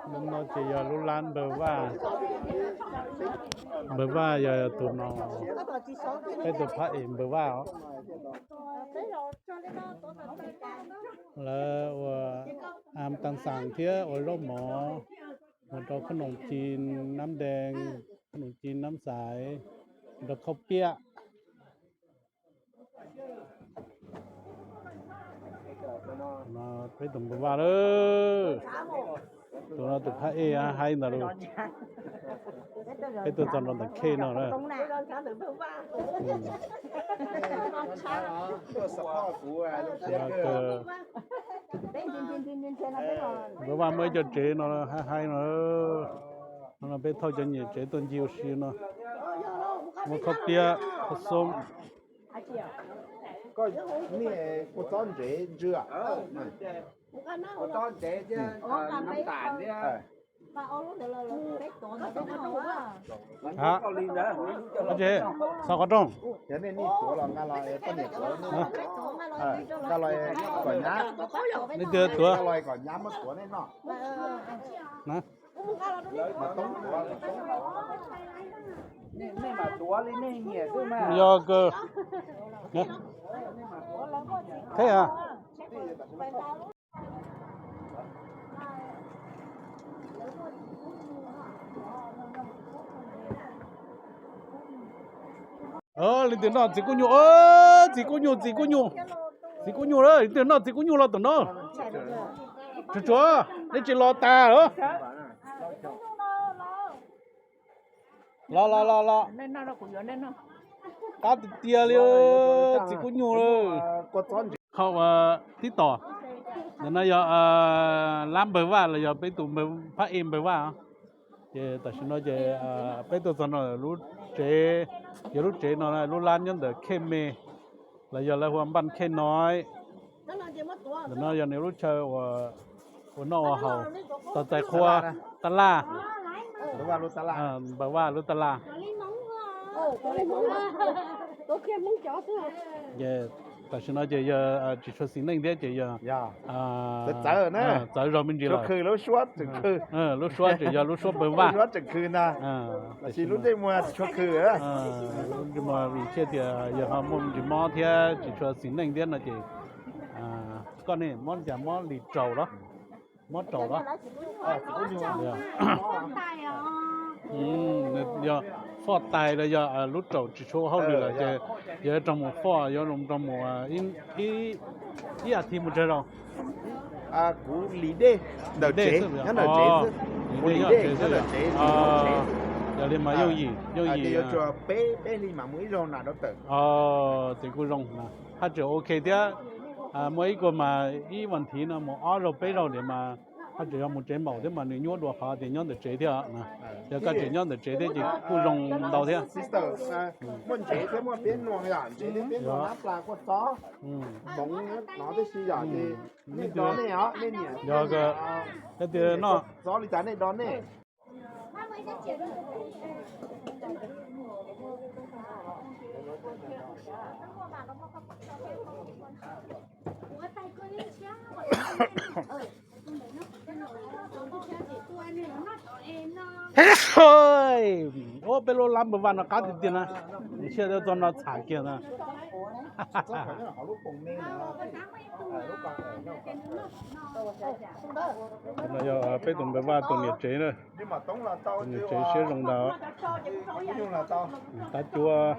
Hnub no ces yog lub lab npawg Vaj, npawg Vaj yog tus no, peb tus phab es npawg Vaj os. Lawv ua am tas xas thiab ua zaub mov, ua rau khob noom ci nab dees, khob noom ci nab xais, ua rau khaub piab. Peb tus npawg Vaj lawm, tus no tus phab ej haib ntawd lauj. Peb tuaj txog rau ntawm khej no na. Npawg Vaj muaj ib co tsev no haib haib no. No peb thauj cov nyiam tsev tuaj ncig ua si no, muab khaub piab khaub xoob. Koj niaj kua txob ntsev ntsw, kua txob ntsev thiab nab tas thiab. Ab tsi, xav qhov rooj. Yog nej nij tuav los nqa los poj niam tuav, nqa los kom nyab, nej tias tuav, nqa los kom nyab muab tuav nej noj. Yog kawg. Theb a. Leej twg noj txiv kuj nyuj, txiv kuj nyuj, txiv kuj nyuj, txiv kuj nyuj, leej twg noj txiv kuj nyuj los tom no. Tsuag tsuag, nej tsis los tas los. Los los los los. Qab tiag tiag li, txiv kuj nyuj. Qhov uas tib tom ntawm no yog lab npawg Vaj los yog peb tus phab ej npawg Vaj. Ces tam sim no ces peb tuaj txog no lub tsev, yog lub tsev no lub lab nyob ntawm khej me, los yog lawv hu ua npaj khej no. Ntawm no yog nws lub chaw ua noj ua haus, tau txais qhua, taj laj, npawg Vaj lub taj laj. Tam sim no ces yog tsis tshua xis neej thiab ces yog txawv zog me ntsis lawm. Lub suab tseem yog lub suab npawg Vaj. Lub ntsej muag vim thiaj tias yog ho muaj me ntsis mob thiab tsis tshua xis neej thiab no ces koj ne mob cas mob li raus los, mob raus los. Yog foj tais los yog lub raus tsis tshua hauj lwm lawm ces yog rau mus foj, yuav rau mus ib as thiv mus tsawg zaus. Kuv li dej ntawm tsev, nyob ntawm tsev xwb. Kuv li dej nyob ntawm tsev, yog li mas yooj yim, yooj yim, yuav tsum peb, peb hli mam mus ib zaug na dab tawm. Ces kuj zoo, haj tseem ok thiab. Muaj ib kua mas ib vas thiv no mus ob zaug peb zaug tias mas haj tseem yog mus tsev npaum thiab mas nws nyuaj dua qhov tias nyob ntawm tsev thiab. Yog koj tseem nyob ntawm tsev thiab ces kuj zoo ntau thiab. Muaj ntsev thiab muaj peb nuag, yog ntsev thiab peb nuag nab plas kua txob, moov no tib si yog ces nej do nej os, nej niam yog tias noj txob li cas nej do nej. Ua peb lub lab npawg Vaj no qab tiag tiag na, nws thiaj tau txog no txham kiag na. Yog peb tus npawg Vaj tus niam tsev na, tus niam tsev siab zoo ntag. Tab cuab.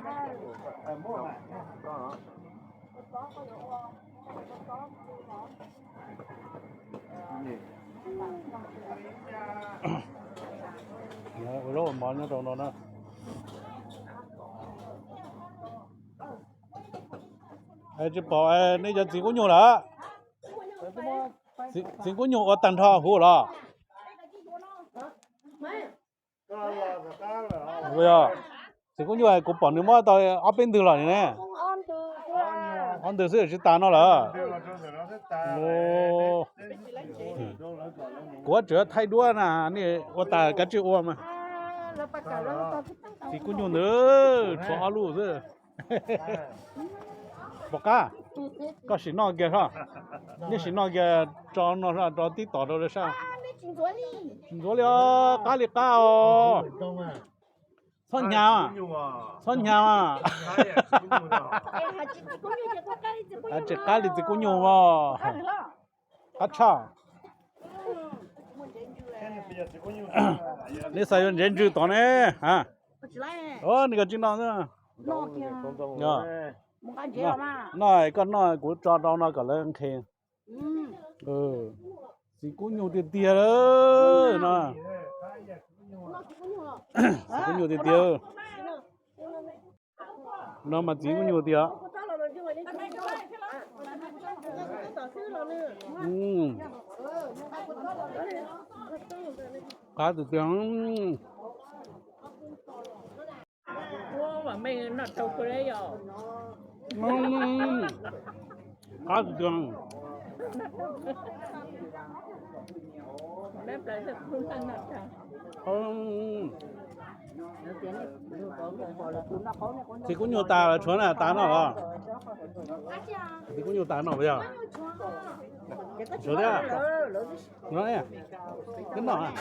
Ua zaub ua mov nyob rau no na. Tsis pom nej cov txiv kub nyuj lawm. Txiv kub nyuj ua tag nrho huv los? Txiv kub nyuj kuv pom nws muab tau ob peb ntws los ne. Ob ntws xwb tsis tas no lawm. Kuv tseem thaij duab na, nej ua tas kav tsij ua mas. Txiv kub nyuj ntawd tshuav ob lub xwb. Pom qab, koj sim noj kiag soj. Nej sim noj kiag, tso no soj, tso tib tom rau soj. Ntxuav li os, qab li qab os. Txhob hnyav, txhob hnyav. Tsis qab li txiv kuj nyuj os. Qab tshaj. Neb xav yuav ntsev ntsws tom ne? Nws koj tsis noj. Noj, koj noj kuv tso rau no kom lawv nqhis. Txiv kuj nyuj tiag tiag no. Txiv kuj nyuj tiag tiag. No mas txiv kuj nyuj tiag. Qab tiag tiag. Qab tiag tiag. Txiv kuj nyuj tas los tshuav na, tas noj los? Txiv kuj nyuj tas noj puas yog? Tshuav thiab. Noj, noj.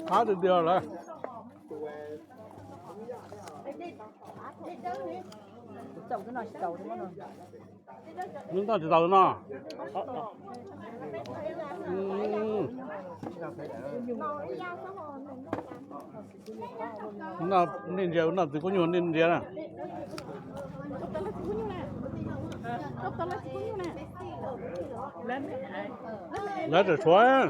Qab tiag tiag lawm. Noj tsis tau no. Noj nej ntsia, noj txiv kuj nyuj nej ntsia na. Lawv tseem tshuav.